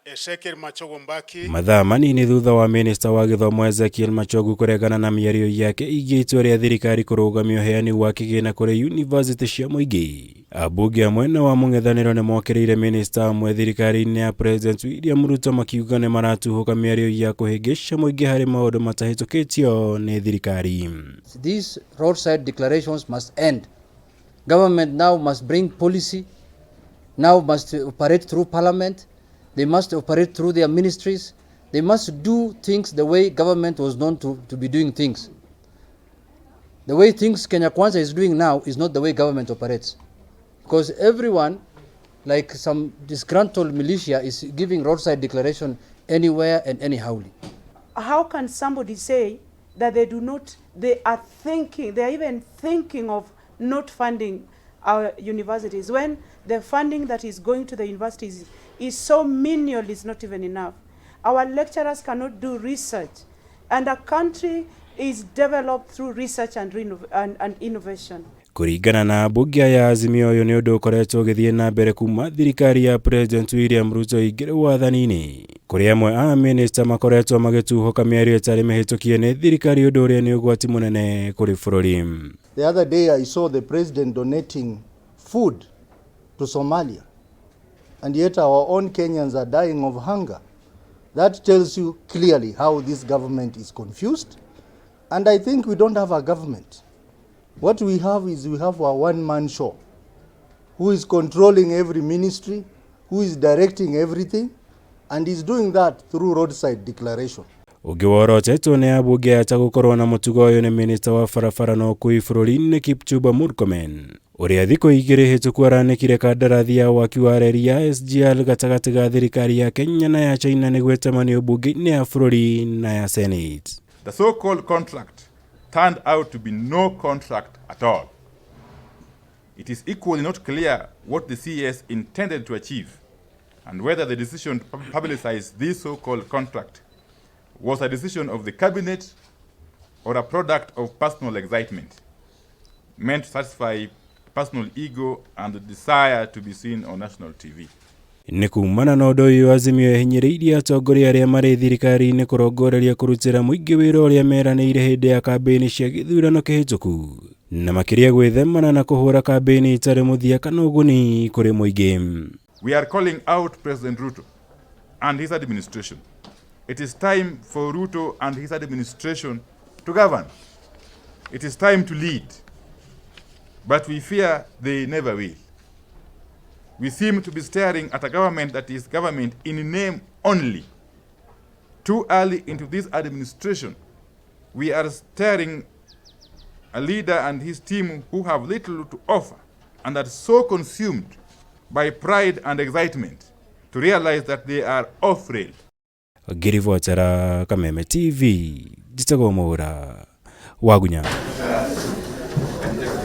Ezekiel Machogu Mbaki. Mathaa manini thutha wa minista wa gĩthomo Ezekiel Machogu kũregana na mĩario yake ĩgiĩ itua rĩa thirikari kũrũgamia ũheani wa kĩgĩna kũrĩ yunivasĩtĩ cia mũingĩ, ambunge a mwena wa mũng'ethanĩro nĩ mokĩrĩire minista amwe thirikari-inĩ ya President William Ruto makiuga nĩ maratuhũka mĩario ya kũhĩngĩca mũingĩ harĩ maũndũ matahĩtũkĩtio nĩ thirikari. These roadside declarations must end. Government now must bring policy, now must operate through parliament, they must operate through their ministries, they must do things the way government was known to be doing things. The way things Kenya Kwanza is doing now is not the way government operates. Because everyone, like some disgruntled militia, is giving roadside declaration anywhere and anyhowly. How can somebody say that they do not, they are thinking, they are even thinking of not funding our universities when the funding that is going to the universities is so menial, it's not even enough? Our lecturers cannot do research, and a country is developed through research and innovation. Kũringana na ambunge aya Azimio, ũyũ nĩ ũndũ ũkoretwo ũgĩthiĩ na mbere kuma thirikari ya President William Ruto ĩingĩre wathani-inĩ, kũrĩa amwe a minista makoretwo magĩtuhũka mĩario ĩtarĩ mĩhĩtũkie nĩ thirikari, ũndũ ũrĩa nĩ ũgwati mũnene kũrĩ bũrũri. The other day I saw the president donating food to Somalia, and yet our own Kenyans are dying of hunger. That tells you clearly how this government is confused. And I think we don't have a government. What we have is we have a one-man show who is controlling every ministry, who is directing everything, and is doing that through roadside declaration. Ũngĩ worotetwo nĩ ambunge aya ta gũkorwo na mũtugo ũyũ nĩ minista wa barabara na ũkui bũrũri-inĩ Kipchumba Murkomen, ũrĩa thikũ 2 hĩtũku aranĩkire kandarathi ya waki wa reri ya SGR gatagatĩ ga thirikari ya Kenya na ya China nĩguo ĩtamanio mbunge-inĩ ya bũrũri na ya Senate. The so-called contract turned out to be no contract at all. It is equally not clear what the CS intended to achieve and whether the decision to publicize this so-called contract was a decision of the cabinet or a product of personal excitement meant to satisfy personal ego and the desire to be seen on national TV. Nĩ kumana na ũndũ ũyũ, Azimio ĩhinyĩrĩirie atongoria arĩa marĩ thirikari-inĩ kũrongoreria kũrutĩra mũingĩ wĩra ũrĩa meranĩire hĩndĩ ya kambĩini cia gĩthurano kĩhĩtũku, na makĩria gwĩthemana na kũhũra kambĩini itarĩ mũthia kana ũguni kũrĩ mũingĩ. We are calling out President Ruto and his administration. It is time for Ruto and his administration to govern. It is time to lead. But we fear they never will. We seem to be staring at a government that is government in name only. Too early into this administration, we are staring a leader and his team who have little to offer and are so consumed by pride and excitement to realize that they are off rail. Ngĩribotera Kameme TV, njĩtagwo Mũra Wagunya.